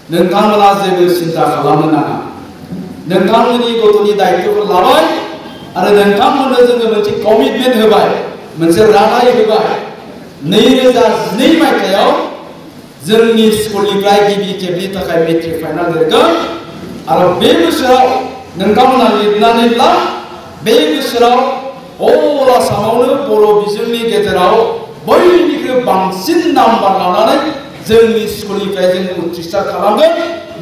नोंथांमोना जेबो सिन्था खालामनो नाङा नोंथांमोननि गथ'नि दायित्वखौ लाबाय आरो नोंथांमोननो जोङो मोनसे कमिटमेन्ट होबाय मोनसे रादाय होबाय 2012 मायथाइयाव जोंनि स्कुलनिफ्राय गिबि खेबनि थाखाय मेट्रिक फाइनाल लिरगोन आरो बे बोसोराव नोंथांमोना लिरनानैब्ला बे बोसोराव अल आसामावनो बर' बिजोंनि गेजेराव बयनिख्रुइ बांसिन नाम्बार लानानै जोंनि स्कुलनिफ्राय जों उथ्रिसार खालामगोन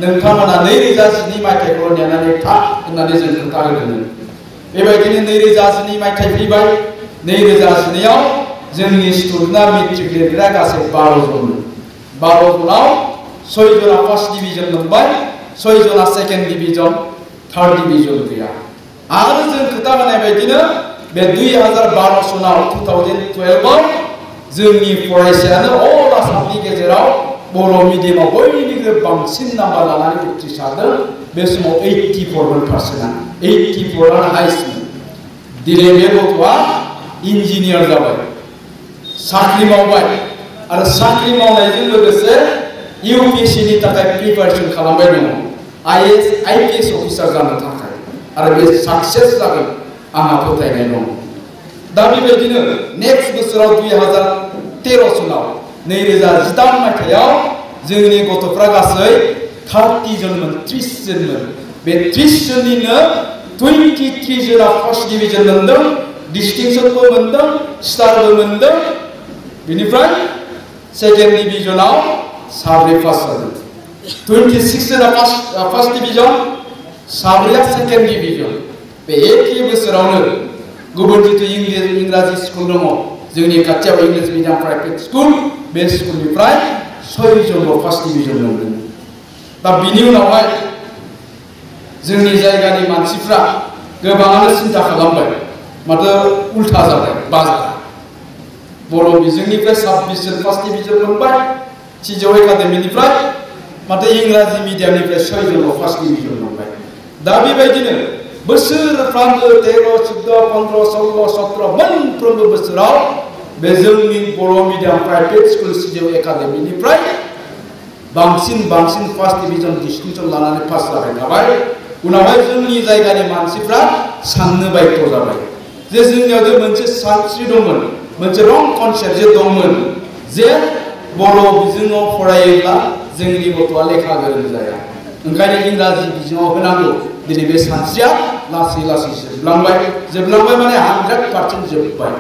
नोंथांमोना 2012 मायथाइखौ नेनानै था होननानै जों खोथा होदोंमोन बेबायदिनो 2012 मायथाइ फैबाय 2012 आव जोंनि स्टुडेन्टआ मेट्रिक लिरग्रा गासै 12 जनमोन 12 जनाव 6 जना फार्स्ट डिभिजन मोनबाय 6 जना सेकेन्ड डिभिजन थार्ड डिभिजन गैया आरो जों खोथा होनाय बायदिनो बे 2012 सनाव 2012 आव जोंनि फरायसायानो अल आसामनि गेजेराव बर' मिडियामाव बयनिख्रुइ बांसिन नाम्बार लानानै उथ्रिसारदों बे समाव 84% 84 आनो हाइस्टमोन दिनै बे गथ'आ इन्जिनियार जाबाय साख्रि मावबाय आरो साख्रि मावनायजों लोगोसे UPSC नि थाखाय प्रिपारेसन खालामबाय दङ IPS अफिसार जानो थाखाय आरो बे साक्सेस जागोन आंहा फोथायनाय दं दा बेबायदिनो नेक्स्ट बोसोराव 2013 सनाव 2018 मायथाइयाव जोंनि गथ'फ्रा गासै 30 जनमोन 30 जनमोन बे 30 जननिनो 23 जना फार्स्ट डिभिजन मोनदों डिस्टिंक्शनबो मोनदों स्टारबो मोनदों बेनिफ्राय सेकेन्ड डिभिजनाव 7 पास जादों 26 जना फार्स्ट डिभिजन 7 सेकेन्ड डिभिजन बे एखे बोसोरावनो गुबुन जितु इंराजि स्कुल दङ जोंनि खाथियाव इंलिश मिडियाम प्राइभेट स्कुल बे स्कुलनिफ्राय 6 जनल' फार्स्ट डिभिजन मोनदों दा बिनि उनावहाय जोंनि जायगानि मानसिफ्रा गोबाङानो सिन्था खालामबाय माथो उल्था जाबाय बाजार बर' बिजोंनिफ्राय 26 जन फार्स्ट डिभिजन मोनबाय सिजौ एकाडेमिनिफ्राय माथो इंराजि मिडियामनिफ्राय 6 जनल' फार्स्ट डिभिजन मोनबाय दा बेबायदिनो बोसोरफ्रामबो 13, 14, 15, 16, 17 मोनफ्रोमबो बोसोराव बे जोंनि बर' मिडियाम प्राइभेट स्कुल सिजौ एकाडेमिनिफ्राय बांसिन फार्स्ट डिभिजन डिस्टिंक्शन लानानै पास जाबाय थाबाय उनावहाय जोंनि जायगानि मानसिफ्रा साननो बायथ' जाबाय जे जोंनियाव मोनसे सानस्रि दंमोन मोनसे रं कनसेप्ट जे दंमोन जे बर' बिजोङाव फरायोब्ला जोंनि गथ'आ लेखा गोरों जाया ओंखायनो इंराजि बिजोङाव होनांगौ दिनै बे सानस्रिया लासै जोबलांबाय माने 100% जोबबाय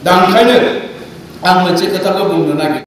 दा ओंखायनो आं मोनसे खोथाखौ बुंनो नागिरदों